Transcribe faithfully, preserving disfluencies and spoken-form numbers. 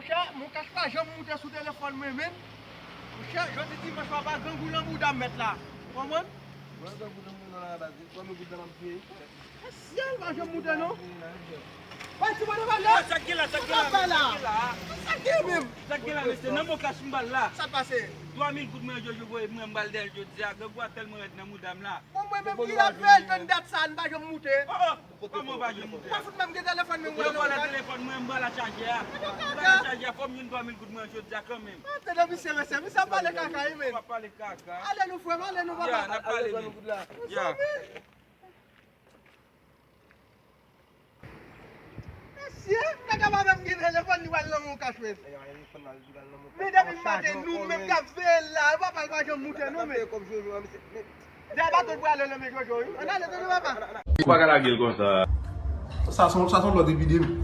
Monchè, Moncash pa janm moute sou telefòn mwen menm. Monchè, jodi dimanch la pa grangou nan bouda m mèt la. Ou konprann? Mwen grangou nan bouda la, baz, twa mil goud la m ap peye. Mesye, l pa janm moute non. Bay ti mwen nan la. Sa k gen la, sa k gen la, sa k gen la. Sa k gen menm? Sa k gen la, mesye, nan Moncash m ba l la. Sa k pase? Twa mil goud mwen Jojo voye mwen m ba l dèyè l jodi a. Grangou a tèlman rèd nan bouda m la. Bon, mwen menm ki ap fè l tann dat sa, n pa janm moute. Oh, oh. Kòman w pa janm moute? Mwen fout menm gen telefòn men mwen. Yo vòlè telefòn mwen, m ba l a chajè a. M ba l a chajè a, fò m jwenn twa mil goud mwen jodi a kanmenm. Tande misye, mesye, misye ap pale kaka wi menm. W ap pale kaka. Ale nou frè m, ale nou papa. Ya, n ap pale wi. Ya. Mesye, kaka pa menm gen telefòn li pral nan Moncash menm. Men depi maten nou menm k ap veye l la, papa l pa janm moute non men. Dèyè bato l prale nan men Jojo wi. Ann ale tande papa. Ou pa ka lage l konsa. Sa se yon, sa se yon lòt epidemi.